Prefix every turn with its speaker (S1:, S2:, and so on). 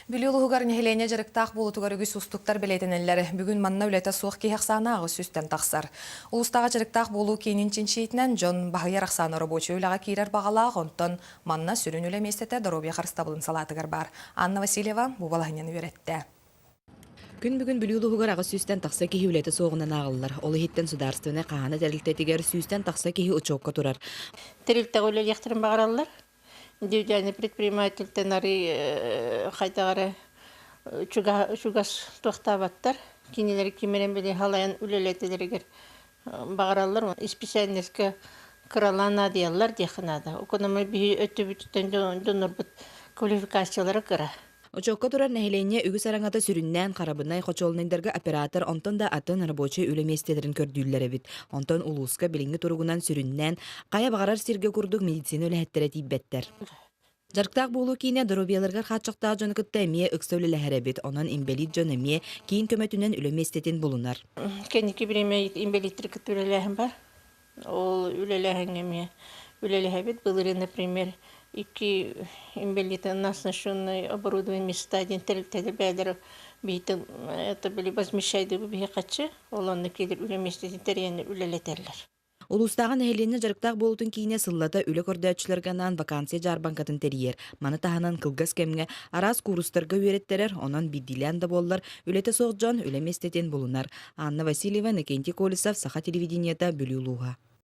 S1: Бүлүү улууһугар нэһилиэнньэ дьарыктаах буолуутугар үгүс уустуктар бэлиэтэнэллэр. Бүгүн манна үлэтэ суох киһи ахсаана 800-тэн тахсар. Улуустааҕы дьарыктаах буолуу киинин чинчийиитинэн дьон баһыйар ахсаана оробуочай үлэҕэ киирэр баҕалаах, онтон манна сүрүн үлэ миэстэтэ доруобуйа харыстабылын салаатыгар баар. Анна Васильева бу балаһынньаны үөрэттэ.
S2: Күн бүгүн Бүлүү улууһугар 800-тэн тахса киһи үлэтэ суоҕунан ааҕыллар. Ол иһиттэн судаарыстыбаннай хаһаана тэрилтэтигэр сүүстэн тахса киһи учуокка турар.
S3: Тэрилтэҕэ үлэлиэхтэрин баҕараллар. Индивидуальный предпринимательтэн арый хайдах эрэ чугас туохтаабаттар. Кинилэри ким эрэ били халайан үлэлэтэлэригэр баҕараллар. Исписээлинэскэ кыралаан наадыйаллар диэххэ наада. Окономой биһи өттүбүтүттэн дьоннорбут квалификациялара кыра.
S2: Очуокка турар нэһилиэнньэ үгүс араҥата сүрүннээн харабынай хочуолунайдарга оператор, онтон да атын рабочай үлэ миэстэлэрин көрдүүллэр эбит. Онтон улууска билиҥҥи туругунан сүрүннээн хайа баҕарар сиргэ курдук медицина үлэһиттэрэ тиийбэттэр. Дьарыктаах буолуу киинэ доруобуйаларыгар хааччахтаах дьону кытта эмиэ ыкса үлэлэһэр эбит. Онон инбэлиит дьон эмиэ киин көмөтүнэн үлэ миэстэтин булунар.
S3: Кэнники бириэмэ инбэлииттэри кытта үлэлээһин бар. Ол үлэлээһиҥҥэ эмиэ үлэлэһэбит. Былырыын, например, икки инвалидно оснащенное оборудование места диэн тэрилтэлэр бэйэлэрэ биһитин это были возмещайдыбы биһи хаччы ол онно киирэр үлэ миэстэтин тэрийэн үлэлэтэллэр.
S2: Улуустааҕы нэһилиэнньэ дьарыктаах буолуутун киинэ сыллата үлэ көрдөөччүлэргэ анаан вакансия дьаарбаҥкатын тэрийэр. Маны таһынан кылгас кэмҥэ араас куурустарга үөрэттэрэр, онон биирдиилээн да буоллар үлэтэ суох дьон үлэ миэстэтин булунар. Анна Васильева, Иннокентий Колесов, Саха телевидениета, Бүлүү улууһа.